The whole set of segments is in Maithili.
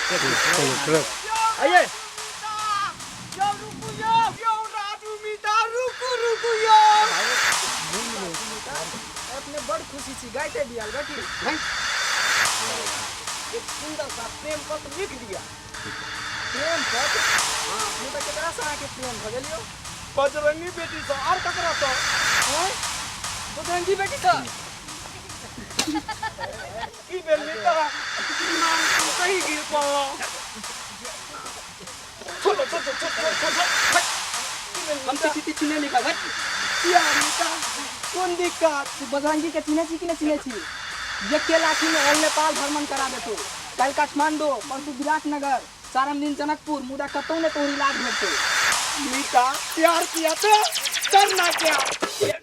तुरंत आइए। यो रुकू यो, यो राजू मीता रुकू रुकू यो। अपने बड़ खुशी छी गाइते दियाल बाकी एक सुंदर सा प्रेम पत्र लिख दिया। प्रेम पत्र? हाँ, मुदा केकरा से अहाँके प्रेम भऽ गेल यौ? बजरंगी बेटी से। और ककरा से? आँय? बजरंगी बेटी से? की भेल मीता? नाम कहीं गिर पड़लो। छोड़ो छोड़ो छोड़ो छोड़ो। हम चिट्ठी तिट्ठी नहि लिखब। हट। किया मीता, कोन दिक्कत? तू बजरंगी के चिन्है छी कि नहि चिन्है छी? एके लाठी में ऑल नेपाल भ्रमण करा देतौ। काल्हि काठमांडू, परसू विराटनगर, चारम दिन जनकपुर, मुदा कतौ ने तोहर इलाज भेटतौ। मीता प्यार किया तो करना क्या,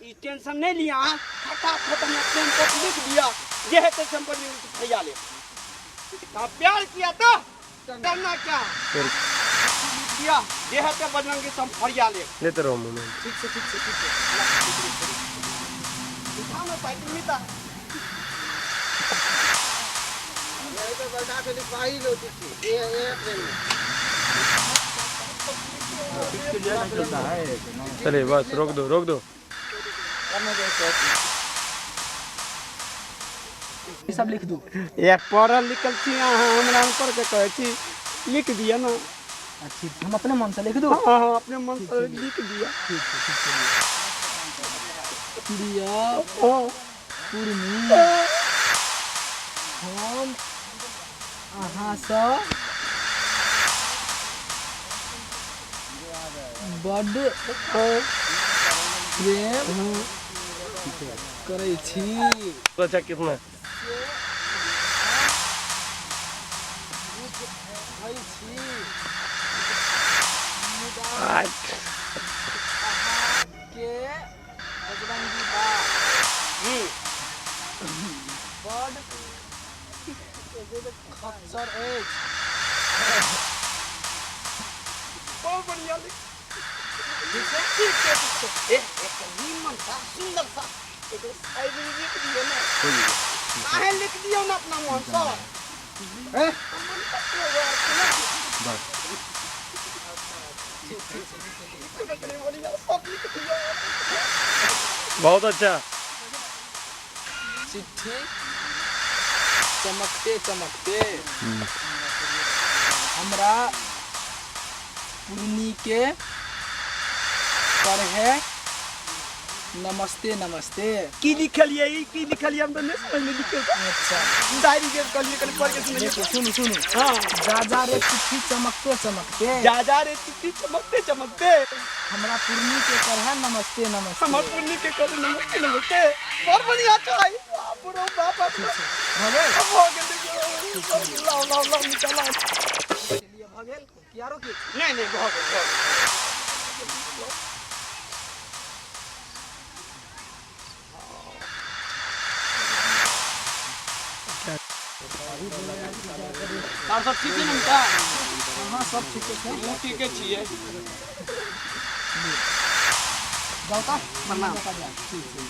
ई टेंशन नहीं लिया। फटाफट हम प्रेम पत्र लिख दिया, जे है ते संपर्क भैया ले। हाँ, प्यार किया तो करना क्या, किया जे है ते बजरंगी सब फरिया ले। लेते रहो मोमेंट। ठीक से ठीक से ठीक से। उठाओ ना साइकिल मीता। यही पे बैठा के लिखवाई लो चिट्ठी। ये प्रेम में। चलिए बस रोक दो रोक दो। ई सब लिख दू। ये पढ़ल लिखल छी अहाँ, हमरा अनपढ़ के कहै छी लिख दिया ना। ठीक, हम अपने मन से लिख दू? हाँ हाँ, अपने मन से लिख दिया। ठीक छै ठीक छै। प्रिय हाँ। पूर्णी, हम अहाँसँ बड्ड प्रेम करै छी। अच्छा कितना बुझै छी मुदा अहाँके बजरंगी बा बड्ड खच्चर अछि। बहुत बढ़िया लिख। ठीक छै? ठीक छै ठीक छै। ए एक नीमन सा सुंदर सा एगो शायरी लिख दियो ना। काहे लिख दियो ना अपना मन से। ए? बस सब लिख दियो। बहुत अच्छा। चिट्ठी चमकते चमकते हमरा पूर्णी के पढ़े नमस्ते नमस्ते। की लिखलिए ई, की लिखलिए हम तो नहीं समझ में लिखल। अच्छा डायरी के कहलिए कल पढ़ के सुनिए। देखो सुनू सुनू। हाँ। जा जा रे चिट्ठी चमकते चमकते, जा जा रे चिट्ठी चमकते चमकते, हमरा पूर्णी के पढ़े नमस्ते नमस्ते। हमर पूर्णी के करे नमस्ते नमस्ते। बड़ बढ़िया छै। बाप रो बाप बाप। भऽ गेल? भऽ गेल। देखियौ लाओ लाओ लाओ मीता लाओ। चलिए भऽ गेल कि आरो किछु? नहीं नहीं भऽ गेल भऽ गेल। आर सब ठीक छै ने मिता? हाँ सब ठीके छै। हमहूँ ठीके छियै। जाउ तऽ प्रणाम। ठीक छै।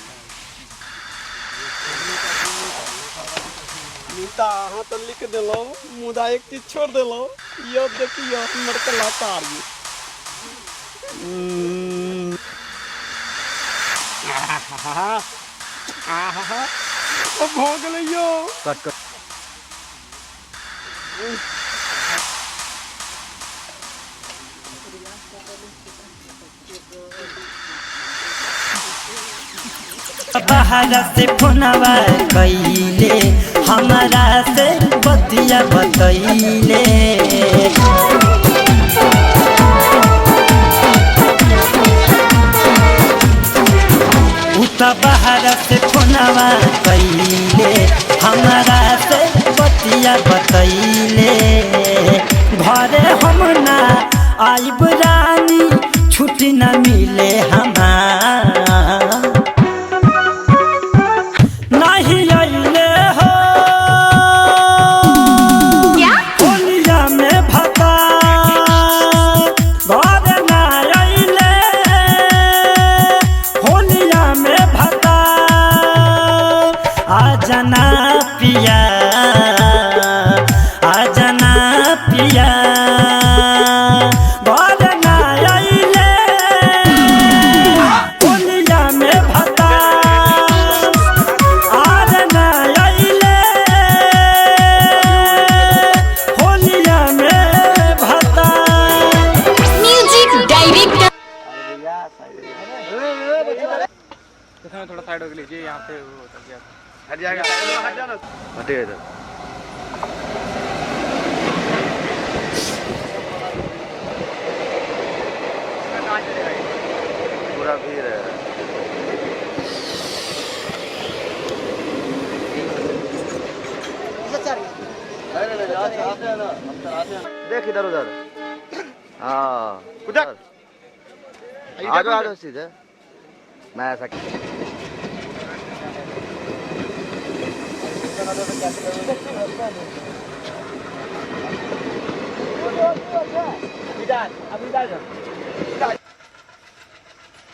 मीता अहाँ तऽ लिख देलहुँ, मुदा एक चीज छोड़ देलहुँ। यौ देखियौ हमर कलाकारी। आहा आहा ओ भऽ गेलै यौ। कट कट। बाहर से फोनवा कैले हमरा से बतिया बतैले। उ त बाहर से फोनवा कैले हमरा से बतिया बतैले। घरे हम ना आइब रानी, छुट्टी न मिले हमार। नहीं अइले हो होलिया में भता, घर ना अइले होलिया में भता। आ जना पिया, हटे इधर। पूरा भीड़ है। नहीं नहीं नहीं, आते आते हैं ना, हम तो आते हैं। देख इधर उधर। हाँ उधर। आ जाओ आ जाओ सीधे। मैं ऐसा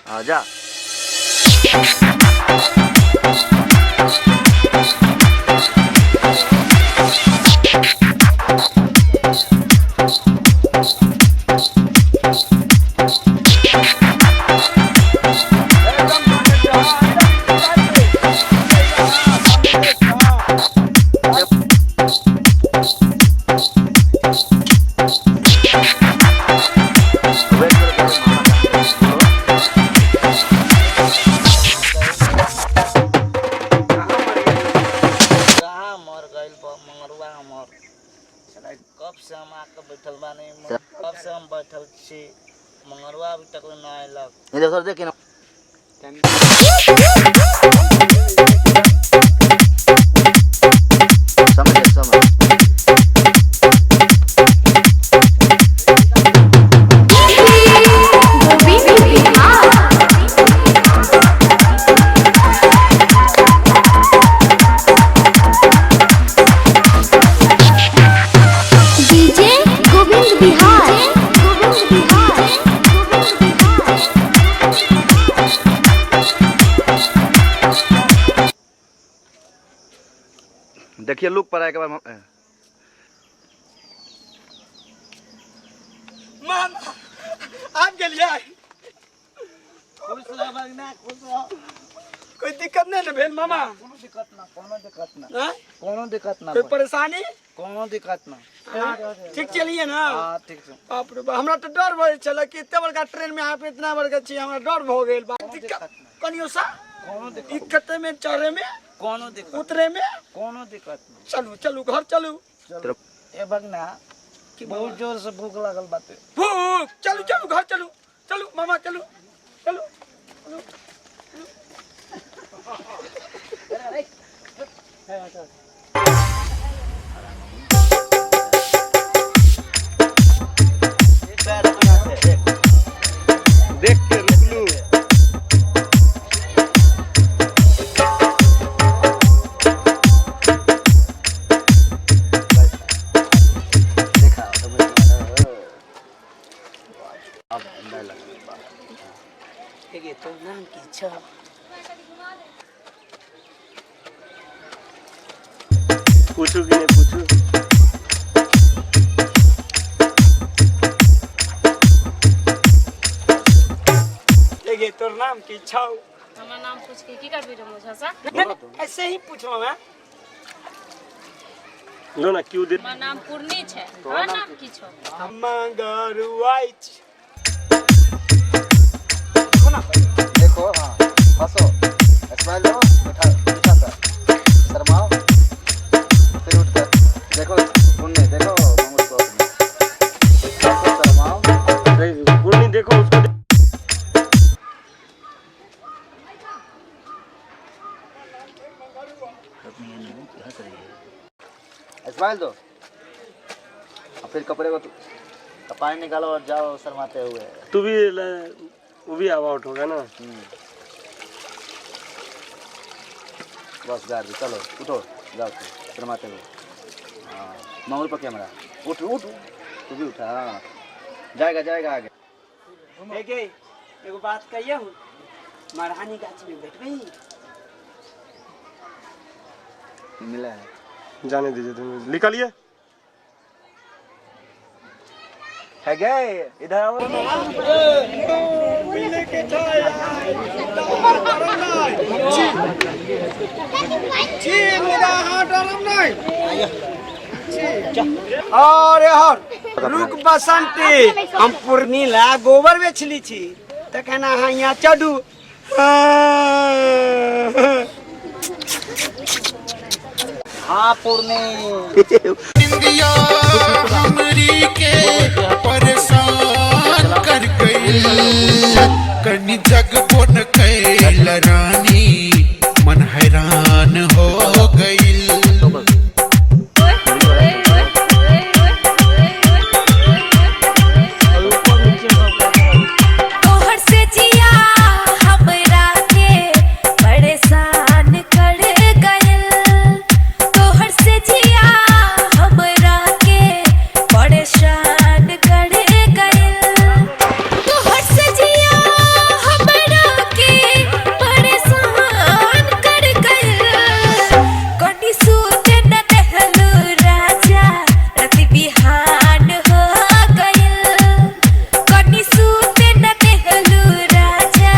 हाँ जा। वेट करो, करो, मामा का। कहाँ मर गइल बा मंगरुआ हमर। साला कब से हम आके बैठल बानी, कब से हम बैठल छी, मंगरुआ अभी तक ना आइलक। इधर सर देखिए ना। समझ समझ। गोविंद बिहार। डीजे गोविंद बिहार, गोविंद बिहार, गोविंद बिहार। देखिए लुक पर आए के बाद मामा आप गेलियै? खुश रह बगना, खुश रह। कोई दिक्कत नहीं ना भेल मामा? कोनो दिक्कत ना, कोनो दिक्कत ना। हाँ? कोनो दिक्कत ना। कोई परेशानी? कोनो दिक्कत ना। ठीक चलिए ना? हाँ ठीक छै। बाप रे बाप, हमरा तो डर भऽ छल कि एते बड़का ट्रेन में आप इतना बड़का छी, हमरा डर भऽ गेल बा। दिक्कत कनियो सा? कोनो दिक्कत। दिक्कत में चढ़े में? कोनो दिक्कत। उतरे में? कोनो दिक्कत ना। चलू चलू घर चलू। चलू। ए बगना, बहुत जोर से भूख लागल बाटे। भूख? चलू चलू घर चलू, चलू मामा चलू चलू चलू। देख के रुक लू। देखा समझ में अब अंदर लग। एगे तो नाम की छ? पूछू कि नहीं पूछू? एगे तोर नाम की छौ? हमर नाम पूछ के की करबी रे मुझसा? नहीं, ऐसे ही पूछलहुँ हैं। लो ना क्यों दे। हमर नाम पूर्णी छै, तोहर नाम की छौ? मंगरुआई छी। देखो हाँ हंसो, स्माइल दो, बैठा बैठा कर शर्माओ, फिर उठ कर देखो पुण्य, देखो मंगल को अपने हंसो, शर्माओ। पूर्णी देखो उसको। स्माइल दो और फिर कपड़े को पानी निकालो और जाओ शर्माते हुए। तू भी वो भी आउट होगा ना। बस गाड़ दी, चलो उठो जाओ तुम शर्माते हुए। हाँ मंगल पर कैमरा, उठ उठ तू भी उठा। हाँ जाएगा जाएगा आगे। एगे एगो बात कहिए, महारानी गाछ में बैठबी? मिला है, जाने दीजिए तुम निकालिए। है गए इधर आओ। अरे हर रुक बसंती, हम पूर्णी ला गोबर बेचली छी, तखन अहाँ यहाँ चढ़ू। हाँ पूर्णी। इंदिया हमरी के परेशान कर गई, कनी जग बोन कैल रानी, मन हैरान हो गई। तोहर से जिया हमरा के परेशान कर गइल, तोहर से जिया हमरा के परेशान कर गइल, तोहर से जिया हमरा के परेशान कर गइल। कनी सूते न देहलू राजा, राति बिहान हो गइल। कनी सूते न देहलू राजा,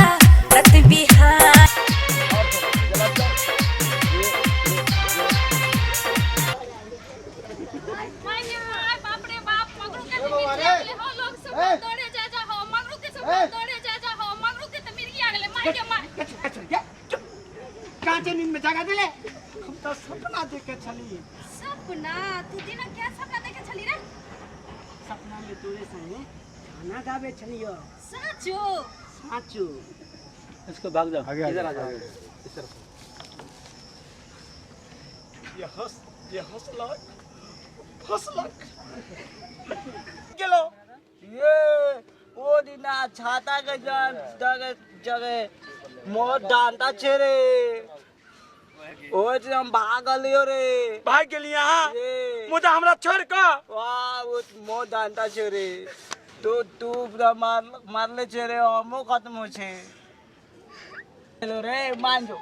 राति बिहान। बाप रे बाप, मगरू के तो मिर्गी आ गेलै हो, लोग सब दौड़े जा जा हो, मगरू के सब दौड़े जा जा हो, मगरू के तो मिर्गी आ गेलै, मार के मार। कांचे नींद में जगा दिले, हम तो सपना देखे छली। सपना? तू दिना क्या सपना देखे छली रे? सपना में तोरे संगे गाना गावे छलियो। साचो? साचो। इसको भाग जाओ, इधर आ जाओ। ये हंस, ये हंसलक फसलक गेलो। ये ओ दिना छाता के जगह जगह मोर डांटा छे रे, ओ दिन हम भागलियो रे। भाग गेली अहाँ? ये मुदा हमरा छोड़ कऽ? वाह, वो मोर डांटा छे रे, तो तू पूरा मार मारले छे रे, हमो खत्म हो छे। चलो रे मान जो,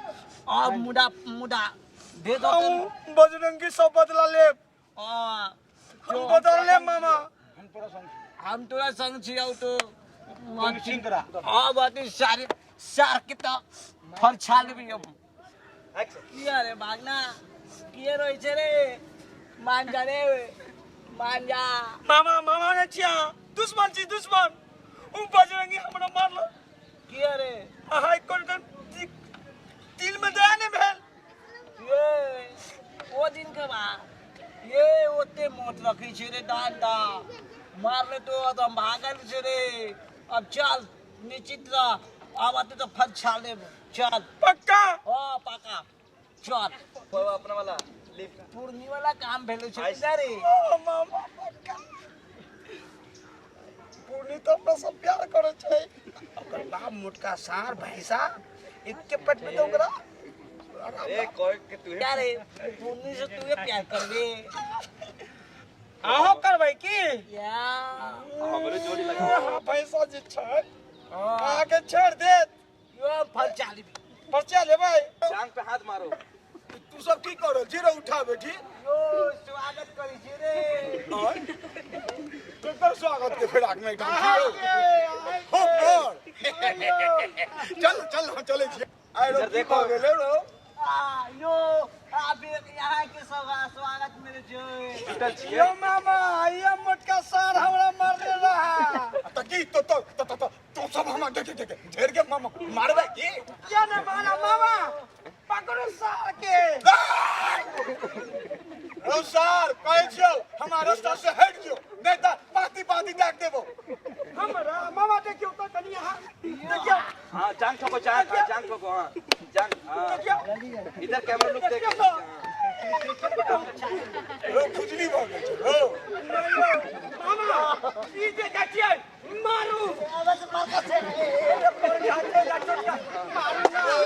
अब मुदा मुदा दे दो। हम बजरंगी सब बदला लेब। हाँ हम बदल लेब मामा। हम तोरा संग छियौ तो अब अति सारे सार के तो फरछा लेबी हम। किया रे भागना, किए रहै छै रे? मान जा रे, मान जा। मामा, मामा ने छिया, दुश्मन छी दुश्मन। उ बजरंगी हमरा मारल। किया रे? अहाँ कोन कोन दिल में दया नहीं भेल। ये ओ दिन के बाद ये ओते मोट रखै छै रे डांटा, मारले तो हम भागल छै रे। अब चल निश्चित रह, अब अति तो फरछा लेब। चल पक्का? हाँ पक्का, चल। अपना वाला पूर्णी वाला काम भेलो छै रे। ओ मामा पक्का। पूर्णी तो अपना सब प्यार करै छै। ओकर बाप मोटका सार भैंसा एक पेट में तो ओकरा ए कोई के तू क्या रे पूर्णी से तू प्यार करबे? अहाँ करबै की? या हमरे जोड़ी लगा। अहाँ भैंसा जे छै अहाँके छोड़ देत। यो फरछा लेबी। पर्चा लेबै? जांग पे हाथ मारो। तू सब की कर जीरो उठा बेटी? यो स्वागत करै छी रे। केकर स्वागत के फिराक में एकदम हो बोल। चल चल हम चले छी। आइ रो देखो। गेलै रो। आ यो आप यहाँ के सब स्वागत मेरे जो। यो मामा, ये मोटका सार हमरा मारने रहा। त की तो तो तो तो तू सब हमरा देख देख ढेर के मामा मारबे की? क्या ना मारा मामा, पकड़ो सार के। रो सार कहै छियौ हमरा रास्ता से हट जो, नहीं त पाती पाती डाक देबो। हमरा मामा देखियौ त कनी अहाँ देखियौ। हाँ जांग ठोको, जांग, हाँ जांग ठोको, हाँ जांग, हाँ इधर कैमरा लुक देख। रो खुजली भ गेल छै रो। मामा ई जे देखियै मारू। मारू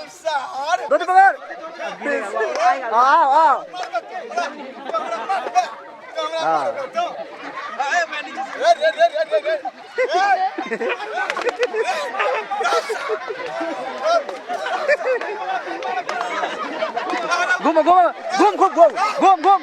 सार। रोटी पकड़। आओ आओ। घूम घूम घूम घूम घूम घूम घूम।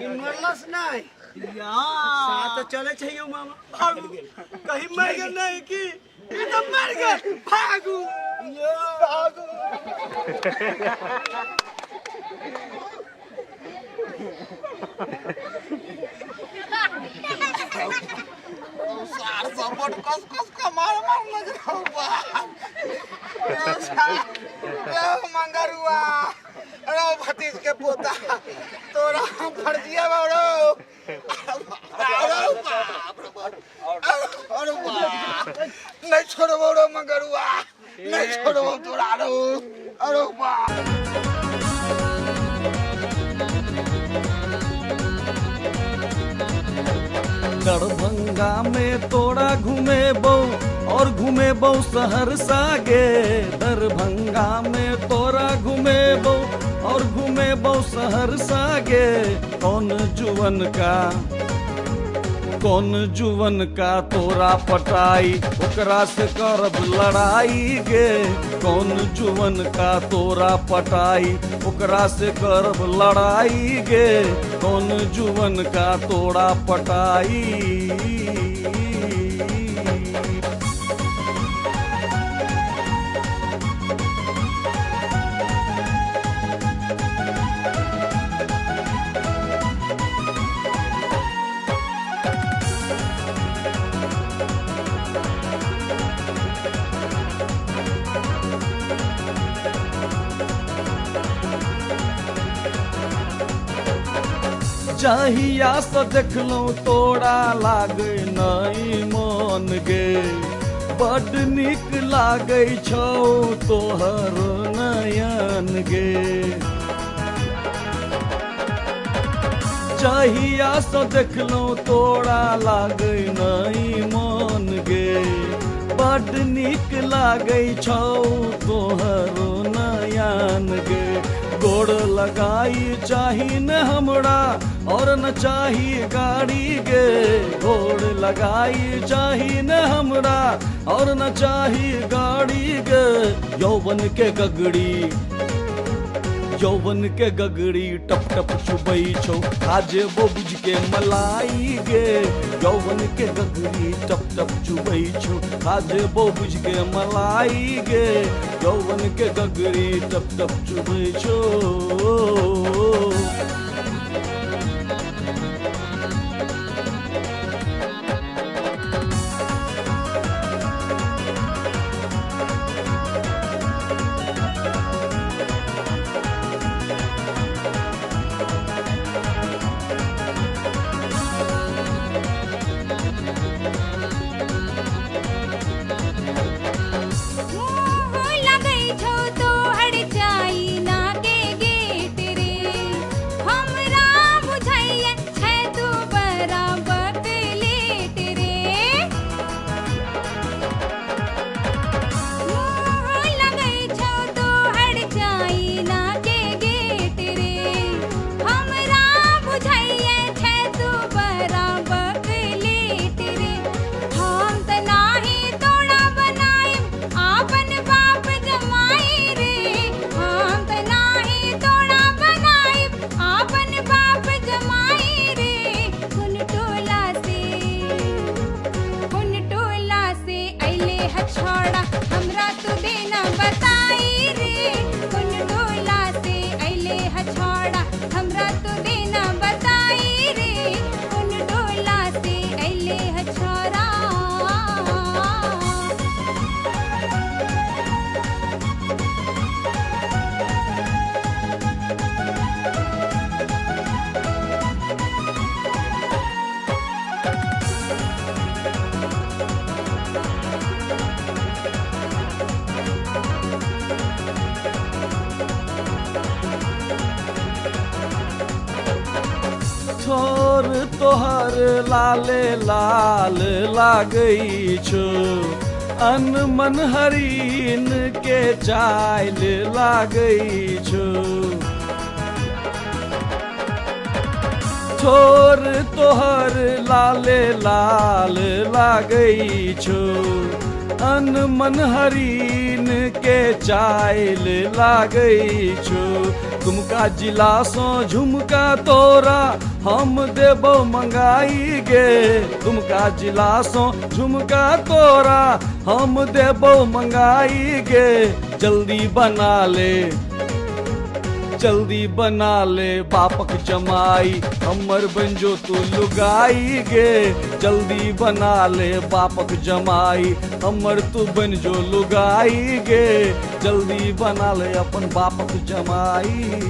यो मरलस नहीं या साथ चले छै यौ मामा, भागू कहीं मर गेल नहीं की? ई तो मर गेल, भागू भागू। सार सब बड कस कस के मार मार लग रहा बाप। रे मंगरुआ, अरे भतीज के पोता, तोरा हम फर्जिया बारो। अरे बाप रे बाप, अरे बाप, नहीं छोड़बो रे मंगरुआ, नहीं छोड़बो तोरा रो। अरे बाप। दरभंगा में तोरा घुमेबौ और घुमेबौ सहरसा गे। दरभंगा में तोरा घुमेबौ और घुमेबौ सहरसा गे। कौन जुवन का, कौन जुवन का तोरा पटाई, ओकरा से करब लड़ाई गे। कौन जुवन का तोरा पटाई, ओकरा से करब लड़ाई गे। कौन जुवन का तोरा पटाई। जहिया से देखलहुँ तोरा लागै नहीं मन गे, बड नीक लागै छौ तोहर नयन गे। जहिया से देखलहुँ तोरा लागै नहीं मन गे, बड नीक लागै छौ तोहर नयन गे। गोड़ लगाई चाही न हमरा और न चाही गाड़ी गे। गोड़ लगाई चाही न हमरा और न चाही गाड़ी गे। यौवन के गगड़ी, यौवन के गगड़ी टप टप चुबै छौ, खा जेबो बुझ के मलाई गे। यौवन के गगड़ी टप टप चुबै छौ, खा जेबो बुझ के मलाई गे। यौवन के गगड़ी टप टप चुबै छौ। छोर तोहर लाले लाल लागै छौ, अनमन हरिन के चाइल लागै छौ। छोर तोहर लाले लाल लागै छौ, अनमन हरिन के चाइल लागै छौ। दुमका जिला सँ झुमका तोरा हम देबौ मंगाई गे। दुमका जिला सँ झुमका तोरा हम देबौ मंगाई गे। जल्दी बना ले, जल्दी बना ले बापक जमाई, हमर बन जो तू लुगाई गे। जल्दी बना ले बापक जमाई, हमर तू बन जो लुगाई गे। जल्दी बना ले अपन बापक जमाई।